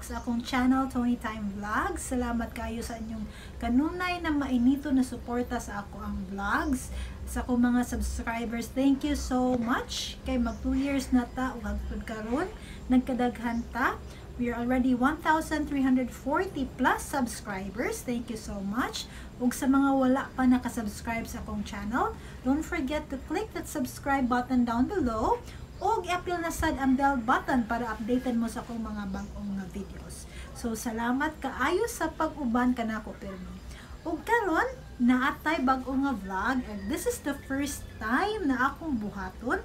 Back sa akong channel, Tony Time Vlogs. Salamat kayo sa inyong kanunay na mainito na suporta sa ako ang vlogs. Sa akong mga subscribers, thank you so much. Kay mag 2 years na ta ug hangtod karon, nagkadaghan ta. We are already 1,340 plus subscribers. Thank you so much. Ug sa mga wala pa nakasubscribe sa akong channel, don't forget to click that subscribe button down below ug i-apil na sad ang bell button para updated mo sa akong mga bag-ong nga videos. So salamat kaayo sa pag-uban kanako pirmi. Ug karon naatay bag-o nga vlog, and this is the first time na akong buhaton.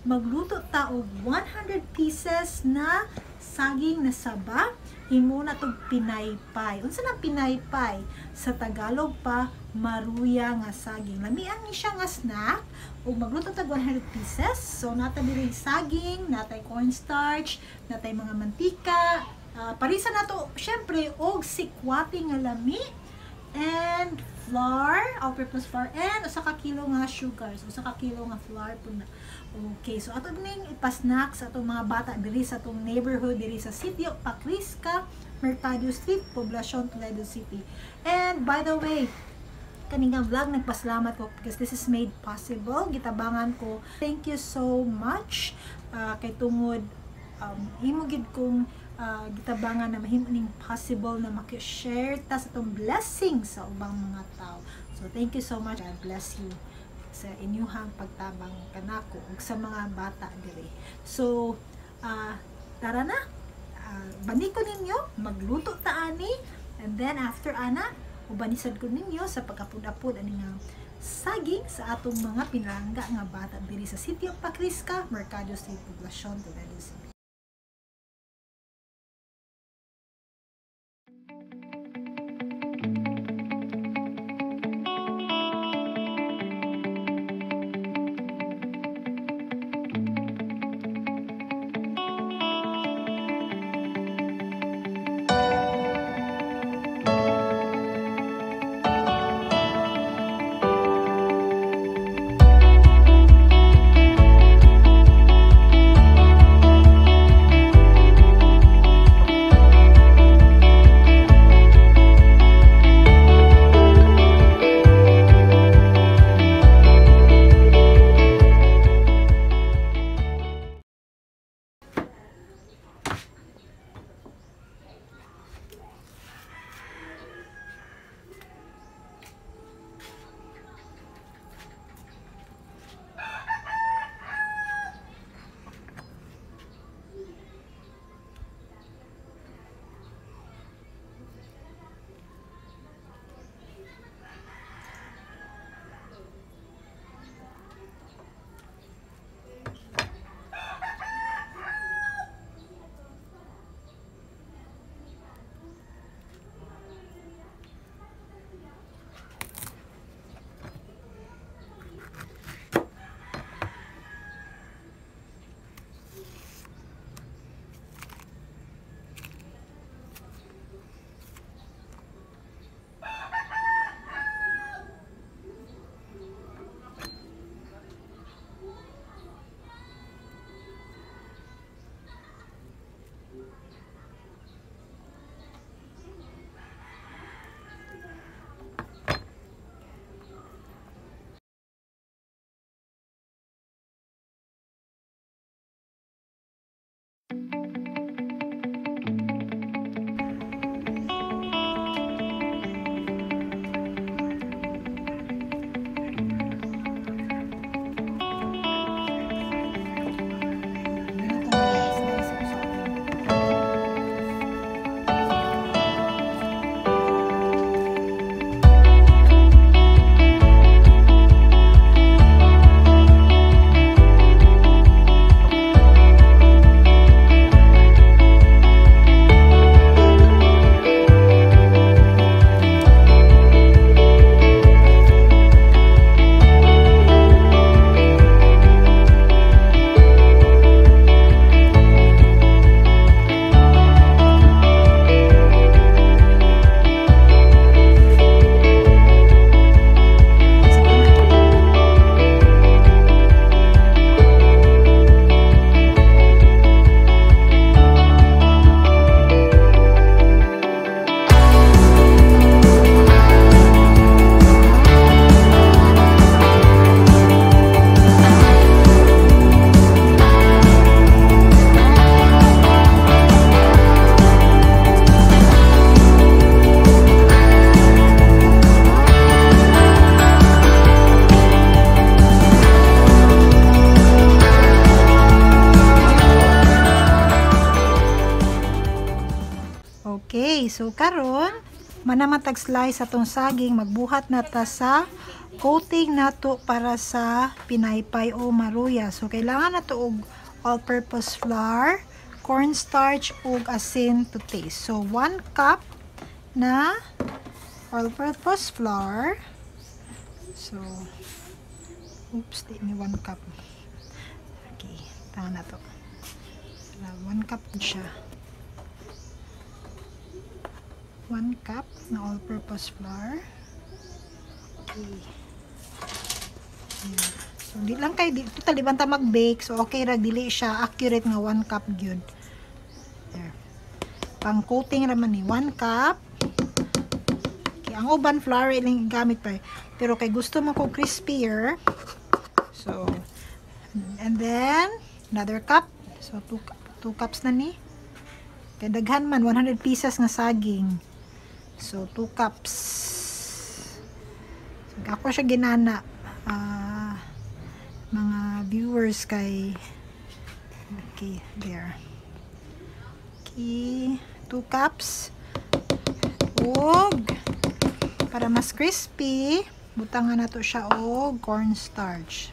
Magluto ta og 100 pieces na saging na saba. Himo na tog pinaypay. Unsa nang pinaypay? Sa Tagalog pa, maruya nga saging. Lamian ni siya nga snack. Ug magluto tag 100 pieces. So nata diri saging, natay cornstarch, natay mga mantika. Parisa nato syempre og sikwate nga lami and flour, all-purpose flour, and usa ka kilo nga sugar. So usa ka kilo nga flour pud na. Okay, so ato ning ipa-snack sa atong mga bata diri sa atong neighborhood diri sa Sitio Pacrisca, Mercado Street, Poblacion, Toledo City. And by the way, kaning nga vlog, nagpasalamat ko because this is made possible. Gitabangan ko. Thank you so much kay tungod imo gid kong gitabangan na mahimo ning possible na maki-share ta sa atong blessing sa ubang mga tao. So thank you so much. God bless you sa inyuhang pagtabang kanako ug sa mga bata diri. So tara na. Bani ko ninyo, magluto ta ani, and then after ana, ubanisad ko ninyo sa pagkapud-apod ani nga saging sa atong mga pinalangga nga bata diri sa Sitio Pacrisca, Mercado Street, Poblacion, Toledo City. Okay, so karon manaman tag slice atong saging, magbuhat na ta sa coating nato para sa pinaypay o maruya. So kailangan nato og all-purpose flour, cornstarch ug asin to taste. So 1 cup na all-purpose flour. So oops, di ni 1 cup. Okay, tama na to. 1 cup siya. 1 cup na all-purpose flour. Okay. So di lang kay di total di man ta mag-bake, so okay ra dili siya accurate nga 1 cup gyud. There. Pang coating ra man ni 1 cup. Okay, ang uban flour ilang gamit pa. Pero kay gusto mo ko crispier. So and then another cup. So 2 cups na ni. Kay daghan man 100 pieces nga saging. So 2 cups. So, ako siya ginana mga viewers kay okay, there. Okay, 2 cups. Ug para mas crispy, butangan nato siya og cornstarch.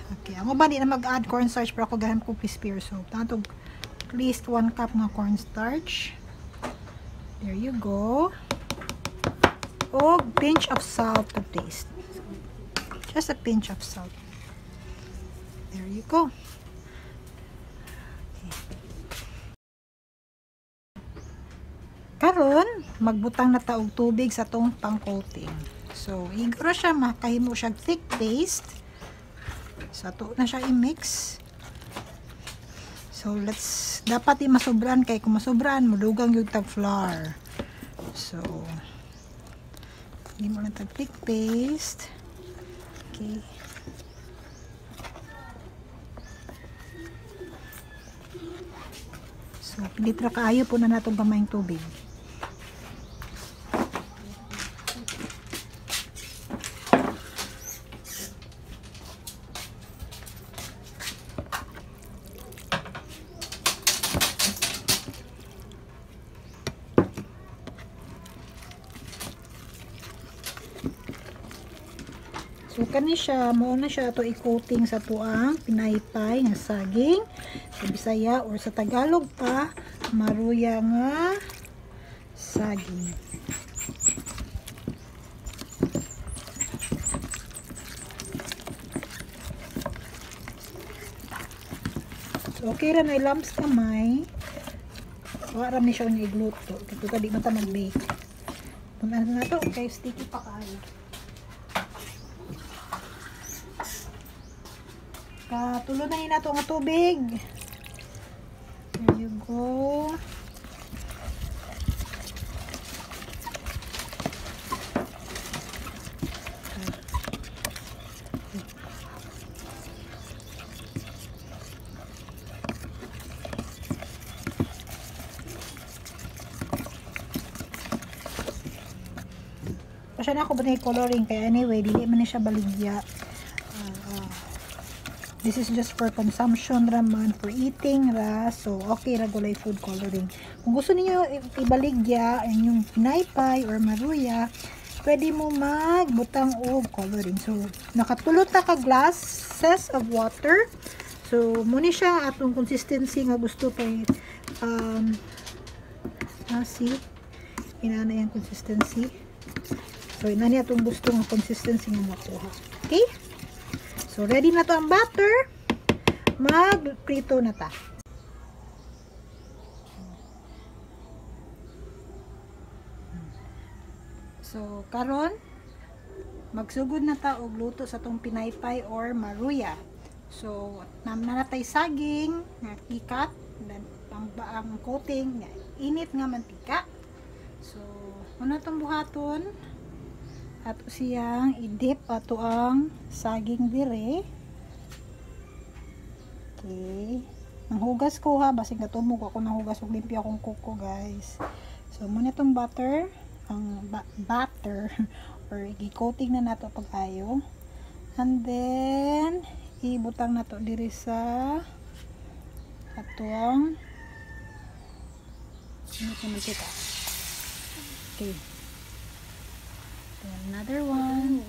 Okay, ang uban di na mag-add cornstarch pero ako ganahan ko crispier, so tanto at least 1 cup nga cornstarch. There you go. Og pinch of salt to taste. Just a pinch of salt. There you go. Okay. Karon, magbutang na ta og tubig sa tong pang-coating. So, igro siya makahimo siya thick paste. So, ato na siya i-mix. So, let's, dapat di masobran kay kung masobran, mudugang yung tag flour. So, hindi mo lang tag thick paste. Okay. So, pilit ra kaayo po na natong gamayng tubig. So, kani siya, mao na siya ato i-coating sa tuang pinaypay nga saging sa Bisaya or sa Tagalog pa, maruya nga saging. So, okay ra na i-lumps kamay. Wa ra ni siya unya igluto. Kay tuta di man ta mag-bake. Tun-an na to kay sticky pa kaayo. Katulo na ni nato nga tubig. There you go. Pasya na ako ba na coloring kaya anyway dili man ni siya baligya. This is just for consumption raman, for eating ra. So, okay ra gulay food coloring. Kung gusto niyo ibaligya ang yung pinaypay or maruya, pwede mo magbutang og coloring. So, nakatulot na ka glasses of water. So, muni siya atong consistency nga gusto kay see, inana yung consistency. So, inani atong gusto nga consistency nga makuha. Okay? So, ready na to ang batter. Magprito na ta. So, karon magsugod na ta og luto sa tong pinaypay or maruya. So, namnanatay saging nga ikat, then ang coating nga init nga mantika. So, una tong buhaton ato siyang i-dip ato ang saging dire. Okay. Nanghugas ko ha, basig natumog ako nanghugas og limpyo akong kuko, guys. So muna itong butter, ang batter or i-coating na nato pag-ayo. And then ibutang nato diri sa atuang Init yung mantika. Okay. Then another one.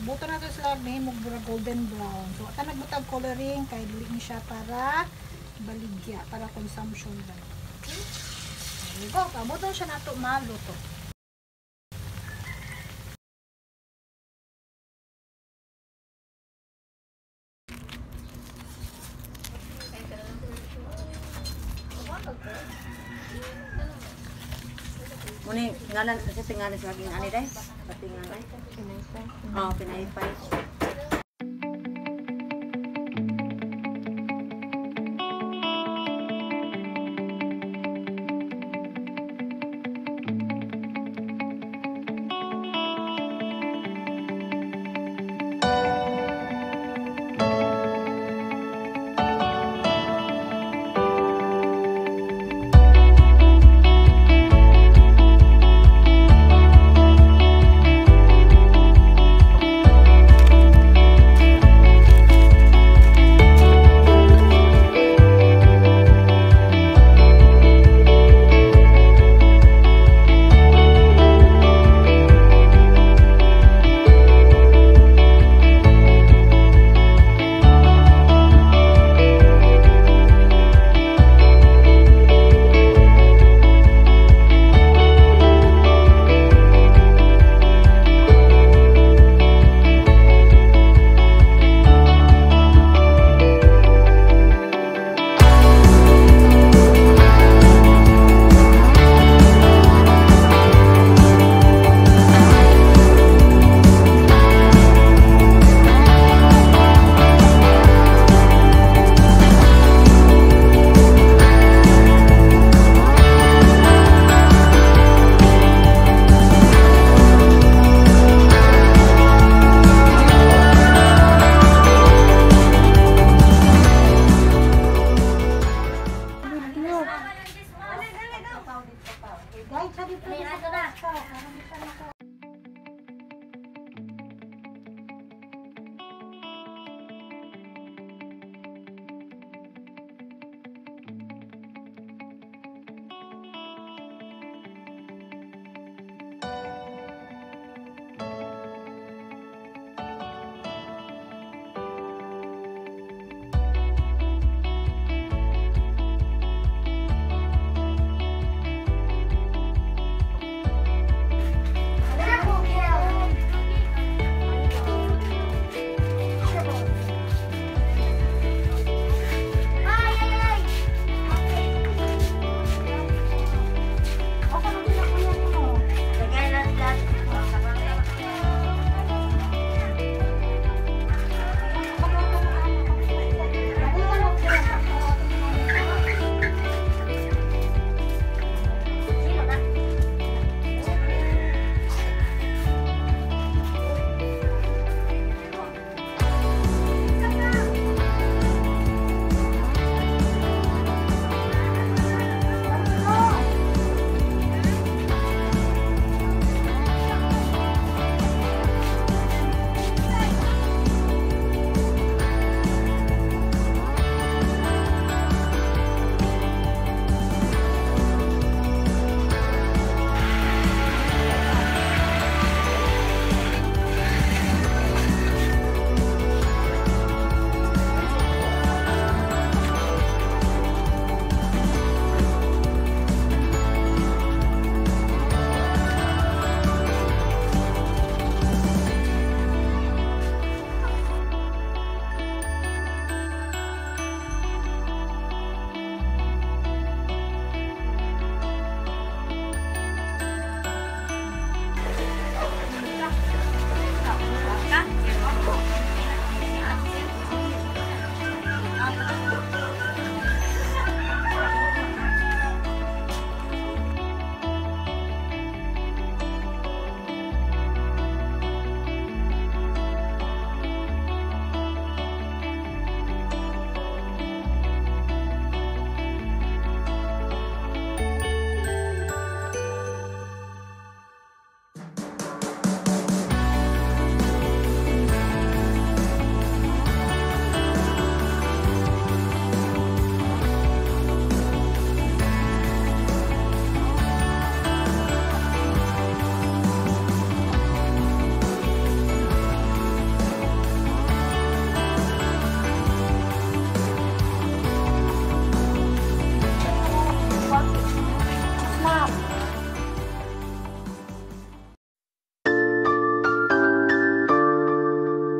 Buto na to sila mahimog golden brown. So ata nagbutag coloring kay dili ni siya para baligya, para consumption lang. Okay? There you go. Pabuton siya nato maluto. Muna ngalan kasi tingalan sa aking ani day. Patingan ay. Pinaypay. Oh, pinaypay.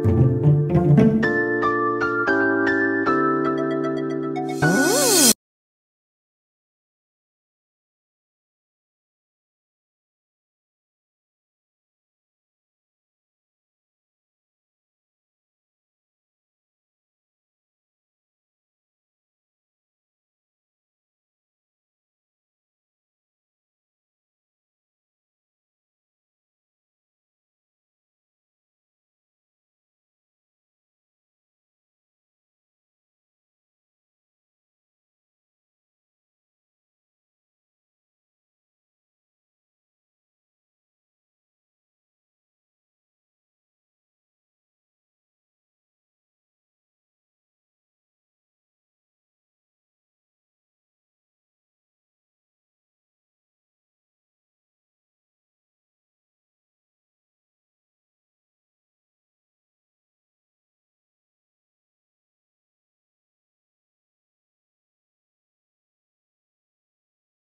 Bye.